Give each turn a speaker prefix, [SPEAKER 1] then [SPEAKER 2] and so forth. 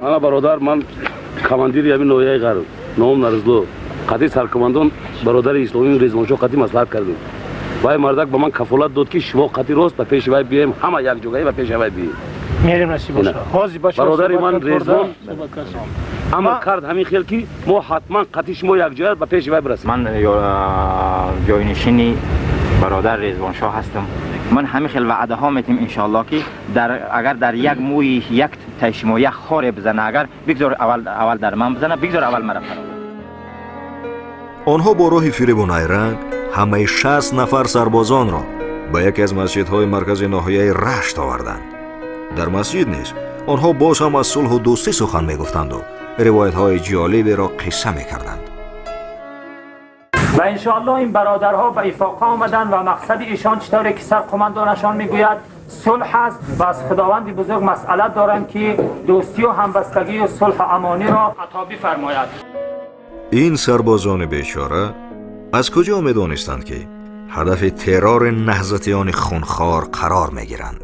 [SPEAKER 1] Ана, бародар, ман командири ҳамин ноҳияи Ғарб, номам Нарзло. Қатъи саркомандон, бародари исломии Резвоншоҳ, қатъи маслиҳат кардем. Вай мардак ба ман кафолат дод, ки шумо қатъи рост ба пеши вай биёем, ҳама якҷогаӣ ба пеши вай биёем.
[SPEAKER 2] Мерем, насиб боша. Ҳозир бачаҳо
[SPEAKER 1] Бародари ман
[SPEAKER 2] суҳбат карда,
[SPEAKER 1] Резвон
[SPEAKER 2] суҳбат кардам.
[SPEAKER 1] амр кард ҳамин хел, ки мо ҳатман қатъи шумо якҷоя ба пеши вай бирасем.
[SPEAKER 3] Ман ҷойнишини бародар Резвоншоҳ ҳастам. Ман ҳамин хел ваъдаҳо метим, иншоалло, ки дар агар дар як мӯи як таи шумо як хоре бизана, агар бигзор аввал, аввал дар ман бизана, бигзор аввал мара фаро.
[SPEAKER 4] Онҳо бо роҳи фиребу найранг ҳамаи 60 нафар сарбозонро ба яке аз масҷидҳои маркази ноҳияи Рашт оварданд. Дар масҷид низ онҳо боз ҳам аз сулҳу дӯстӣ сухан мегуфтанду ривоятҳои ҷолиберо қисса мекарданд.
[SPEAKER 5] Ва иншоаллоҳ ин бародарҳо ба ифоқа омаданд ва мақсади ишон, чӣ тавре ки сарқумандонашон мегӯяд, сулҳ аст ва аз Худованди бузург масъалат доранд, ки дӯстию ҳамбастагию сулҳу амониро ато бифармояд.
[SPEAKER 4] Ин сарбозони бечора аз куҷо медонистанд, ки ҳадафи террори наҳзатиёни хунхор қарор мегиранд?